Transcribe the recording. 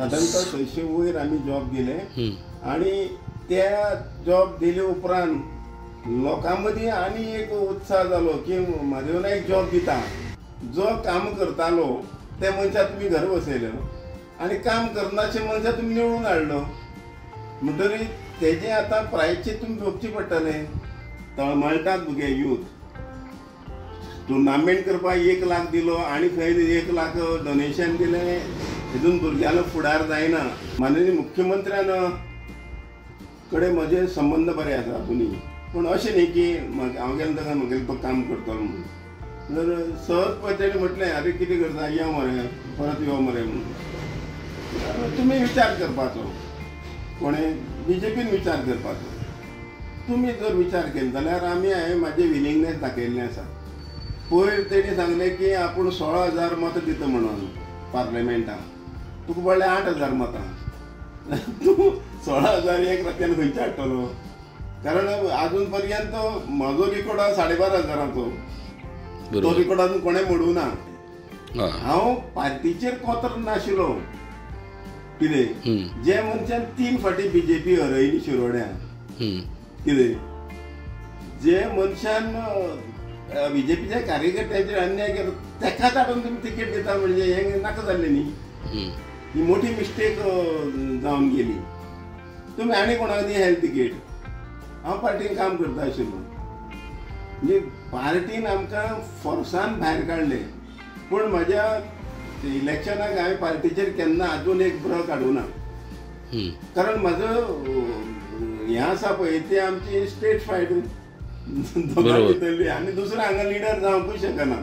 सादारणतः 600 वयर आमी जॉब दिले आनी त्या जॉब दिले उपरांत लोकां मदीं आनी एक उत्साह जालो की म्हादेव नायक जॉब दिता. जो काम करतालो ते मनशाक तुमी घर बसयलो आनी काम करनाशे मनशाक तुमी निवडून हाडलो म्हणटरी तेजें आतां प्रायचीत तुमी भोगचें पडटलें. तळमळटात भुरगे यूथ. टुर्नामेंट करपाक 1 लाख दिलो आनी खंय 1 लाख डोनेशन दिलें, हितून भुरग्यांलो फुडार जायना. माननीय मुख्यमंत्र्यान कडेन म्हजे संबंद बरे आसा अजुनूय, पूण अशें न्ही की हांव गेलो ताका म्हगेलें तो काम करतलो म्हणून. तर सहज पळय तेणें म्हटलें अरे कितें करता, यो मरे परत यो मरे म्हणून. तुमी विचार करपाचो, कोणें बीजेपीन विचार करपाचो. तुमी जर विचार केलो जाल्यार आमी हांवें म्हाजें विलिंगनेस दाखयल्लें आसा. पयर तेणी सांगलें की आपूण 16,000 मतां दिता म्हणून पार्लमेंटाक, तुका पडलें 8,000 मतां, तूं 16,000 एक रत्यान खंयचे हाडटलो? कारण आजून पर्यंत म्हजो रिकॉर्ड आसा 12,500चो, तो रिकॉर्ड अजून कोणें मोडूं ना. हांव पार्टीचेर कोतर नाशिल्लो. कितें जे मनशान 3 फावटी बीजेपी हरयली शिरोड्या, कितें जे मनशान बीजेपीच्या कार्यकर्त्यांचेर अन्याय केलो तेकाच हाडून तुमी तिकेट दिता म्हणजे हें नाका जाल्लें न्ही. ही मोठी मिस्टेक जावन गेली. तुमी आनी कोणाक दी हेल्थ तिकेट. हांव पार्टीन काम करता आशिल्लो, म्हणजे पार्टीन आमकां फोर्सान भायर काडलें. पूण म्हज्या इलेक्शनाक हांवें पार्टीचेर केन्ना आजून एक ब्र काडूं ना, कारण म्हजो हें आसा पळय ती आमची स्टेट फायट दोगां भितरली आनी दुसरो हांगा लिडर जावंकूय शकना.